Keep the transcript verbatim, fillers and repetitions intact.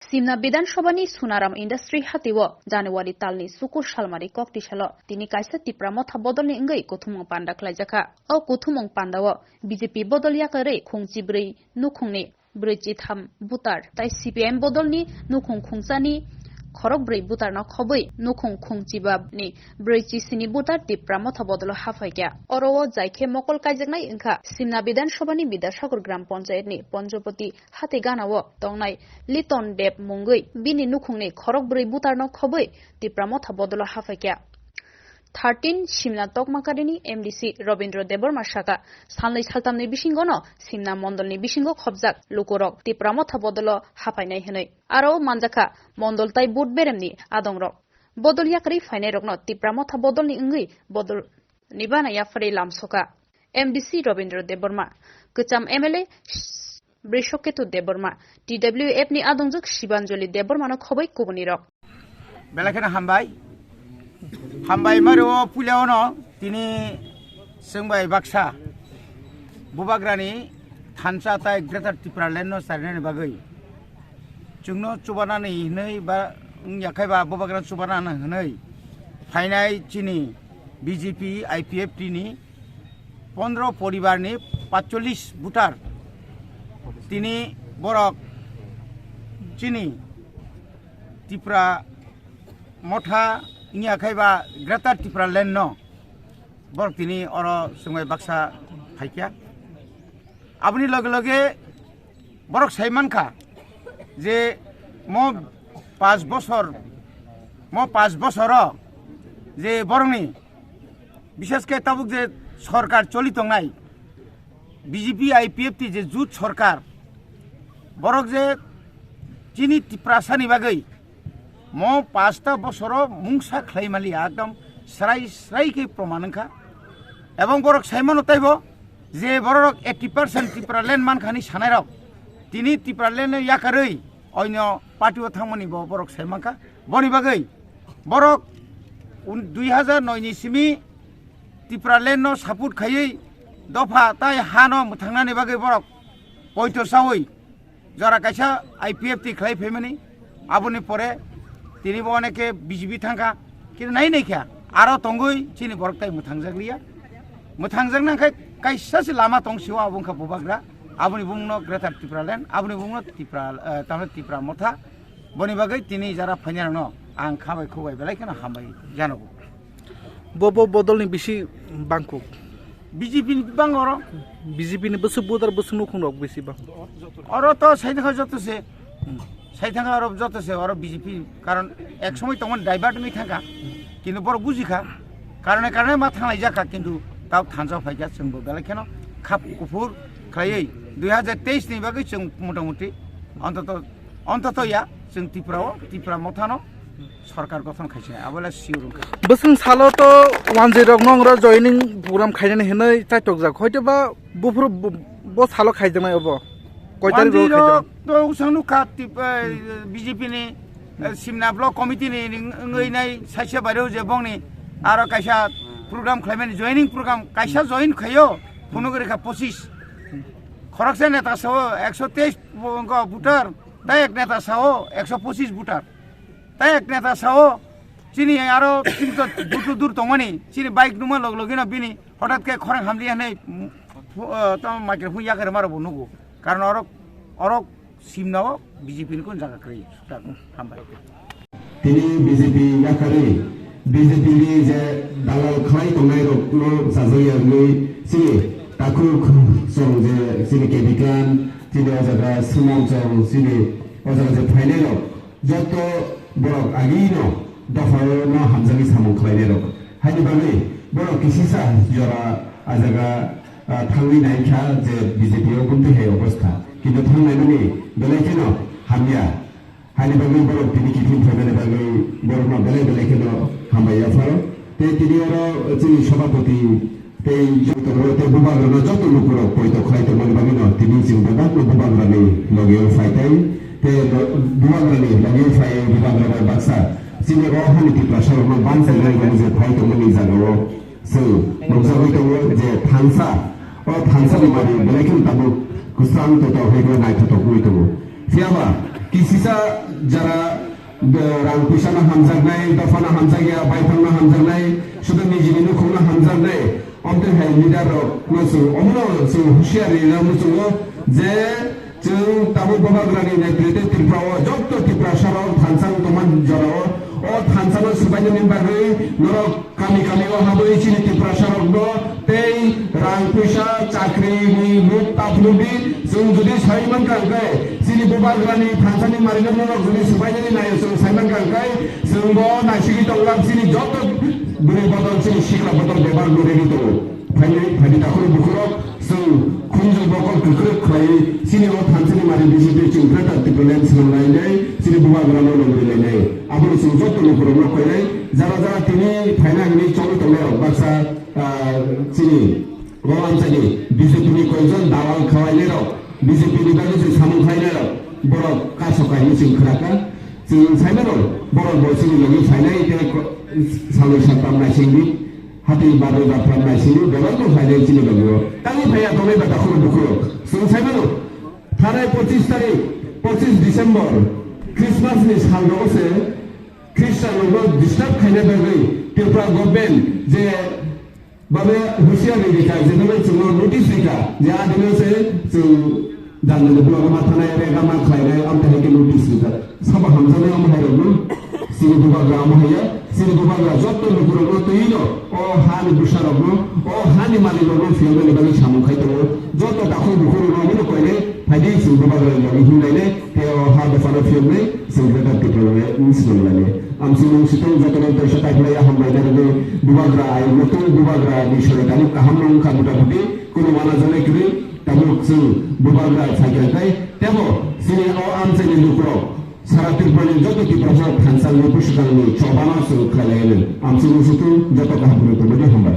Simna Bidhan Sabhani Sunaram Industry hatio January talni suku salmari koktisalo tini kaisa Tipra Motha bodolni wngwi kuthumung panda khlaijakha. O kuthumung pandao B J P bodol yakarwi khungchi brwi nukhungni brwi chitham butar tai C P I M bodolni nukhung khungchani khorok brwi butarno khobwi nukhung khungchiba ni brwi chisini butar Tipra Motha bodolo haphaikha. Oro o jaikhe mokol kaijaknai wngkha Simna Bidhan Sabhani Bidyasagar Gram Panchayatni Panchapati hati ganao tongnai Liton Deb mungwi bini nukhungni khorok brwi butarno khobwi Tipra Motha bodolo haphaikha. Thirteen Simna Tokmakarini M D C Robindra Debbarma saka, salnwi saltamni bisingono Simna mondolni bisingo khobjak lukurok Tipra Motha bodolo haphainai hwnwi. Aro manjakha mondol tai bud beremni adongrok. Bodol yakarwi phainairokno Tipra Motha bodolni wngwi bodol ni bana yapharwi lamsoka. M D C Robindra Debbarma, kwcham M L A Brishoketu Debbarma, T W F ni adongjwk Shibanjali Debbarmano khobwi kubunirok. Belai kheno hambai. Hambai maro puila ono tini chwng bai baksa Bubagrani thansa tai Greater Tipraland no charinani bagwi chwngno chubanani hinwi ba wngya khai ba Bubagrano chubanani hinwi phainai chini B J P I P F T ni pondro poribarni patchollis voter tini borok chini Tipra Motha wngya khai ba Greater Tipraland no borok tini oro chwng bai baksa phaikha. Aboni loge loge borok sai mankha je mo paanch bosor, mo paanch bosoro je borokni bishesh khe tabuk je sorkar choli tongnai B J P I P F T je jut sorkar, borok je chini Tiprasani bagwi mo paanchta bosoro mungsa khlai maliya, ekdom srai srai khe proman wngkha. Ebong borok sai mano taibo je borok eighty percent Tipraland mankhani sanairok tini Tipraland yakarwi onyo party o thangmani bo borok sai mankha. Boni bagwi borok un-, dui hajar noi ni simi Tipraland no support khaiwi dopha tai ha no mwthangnani bagwi borok poito chawi jora kaisa I P F T khlai phaimani, aboni pore tini bo oneke B J P thangkha, kintu nai nai kha aro tongwi chini borok tai mwthangjak liya. Mwthangjak nang khai kaisa se lama tong sio, abo wngkha Bubagra, aboni bumungno Greater Tipraland, aboni bumungno Tipra, eh, tamni Tipra Motha. Boni bagwi tini jara phainai rokno ang kha bai khuk bai belai kheno hambai janogo. Bo, bo bodolni bisi bangkuk. B J P ni bang oro. B J P ni bwswk budar bwswk nukhung rok bisi bang. Oro to sai thangkha joto se. Hmm. Sai thangkha oro joto se oro B J P karon ek somoi tongmani divert wngwi thangkha. Kintu borok bujikha. Karone karone ma thanglai jakha kintu tabuk thansa phaikha chwngbo belai kheno khap kuphur khlaiwi dui hajar teis ni bagwi chwng motamuti ontoto, ontoto ya chwng Tripura o, Tripura Motha no sorkar gothon khaisina, abo le sure wngkha. Bwswng salo to wanjwi rok nong ro joining program khainani hinwi chaitok jak, hoito ba buphuru bo, bo salo khaijaknai obo. Koi tarik ro Wanjwi khaijaknai? Rok to usang nukha tip, eh, B J P ni, eh, Simna Block Committee ni ring-, wngwi nai saisa bairo je bongni aro kaisa program khlaimani joining program kaisa join khaio phunuk rikha pochis. Khoroksa neta sao ekso teis bo-, wngkha voter, tai ek neta sao ekso pochis voter. Tai ek neta sao, chini aro dutu dur tongmani, chini bike numa log logino bini hotat khe khorang hamliya hinwi, mm, phu-, ah, tamo microphone yakarwi maro bo nugo. Karon orok, orok Simna o B J P ni kun jaga kwrwi. Hambai. Tini B J P yakarwi, B J P ni je dalal khlai tongnai rok no sajaya wngwi chini takhuk chwng je chini Kebikan, chini o jaga Sumam chwng, chini o jaga je phainai rok, joto borok agino dophao no hamjakni samung khlainai rok. Haini bagwi borok kisisa jora a jaga, ah, thangwi nai kha je B J P o bumtwi hai obostha. Kintu thangnaimani belai kheno hamya. Haini bagwi borok tini kiphil phaimani bagwi borokno belai belai kheno hambai yapharo. Tei tini oro chini sabhapati tei joto, tei bubagrano joto lukurok poito khlai tongmani bagwino tini chwng bebakno bubagrani logio phai tai. Tei lo-, bubagrani logio phai bubagra bai baksa chini o hani Tiprasa rokno bansa rwmani je phai tongmani jagao chwng nukjagwi tongo je thansa, o thansa ni mari belai kheno tabuk kwchang totok hai khe naithotok wngwi tongo. Phiyaba, kisisa jara, de, rang puisa no hamjaknai, dopha no hamjakya, baithang no hamjaknai, sudu nijini nukhung no hamjaknai, omtwi hai leader rok no chwng, omono chwng husiar rina muchungo je chwng tabuk Bubagrani netrite Tripura o jotto Tiprasa rok thansa wng tongma jora o, o thansa no swbainani bagwi norok kami kami o habwi chini Tiprasa rok no tei rang puisa chakri ni muk tap nugwi chwng jodi sai mankha hwnkhe chini Bubagrani thansa ni mari no norok jodi swbainani naio chwng sai mankha hwnkhe chwng bo naisigwi tonglak chini joto bwrwi bodol chini sikla bodol bebak no ready tongo. Phainai phaidi takhuk bukhurok chwng khunju bokol kwkrwk khlaiwi chini o thansani mari bisingtwi chwng Greater Tipraland swnam lainai, chini Bubagrano longri lainai. Abono chwng joto lukurokno koinai, jara jara tini phaina hwnwi chongwi tongnairok baksa, ah, chini o amchaini B J P ni koijon dawal khlainairok, B J P ni bagwi se samung khlainairok, borok kaso kainwi chwng khwlakha. Chwng saimano borok bo chini logi phainai tei ko-, salwi saktam naisingdi. Hati barwi bapra naisingdi, bebak no phainai chini logi o. Tangwi phaiya tongnai ba takhuk bukhurok. Chwng saimano, thanai pochis tarik, pochis December, Christmas ni sal rogo se Christian rokno disturb khaina bagwi Tripura government je babe husiar ri rikha, je babe chwngno notice rikha, je adino se chwng Jani ni bwlamo ma thanai, rega ma khlainai, amtwi hai khe notice rijak. Sabo hamjaknai omo hai rokno, chini bubagra omo hai ya, chini bubagra joto lukurokno twiwi no, o ha ni bwsarokno, o ha ni malikrokno phiyoknani bagwi samung khai tongo. Joto takhuk bukhurokno omono koinai, phaidi chini bubagra ni logi himlainai, tei o ha dophano phiyoknai, chini Greater Tipraland ni swrwng lainai. Amswk mung sitwng jotono teisa kaiphilai ya hambai narwgwi bubagra ayuk mutung bubagra ni sori tabuk kaham no wngkha muta muti kunu wana janai kwrwi tabuk chwng bubagra phaikha khai tebo chini o amchaini lukurok sara Tripura ni joto Tiprasa rok thansa ni bwswkang ni chobano chwng khlai lai no amswk mung sitwng joto kaham kwrwi tongmani hambai.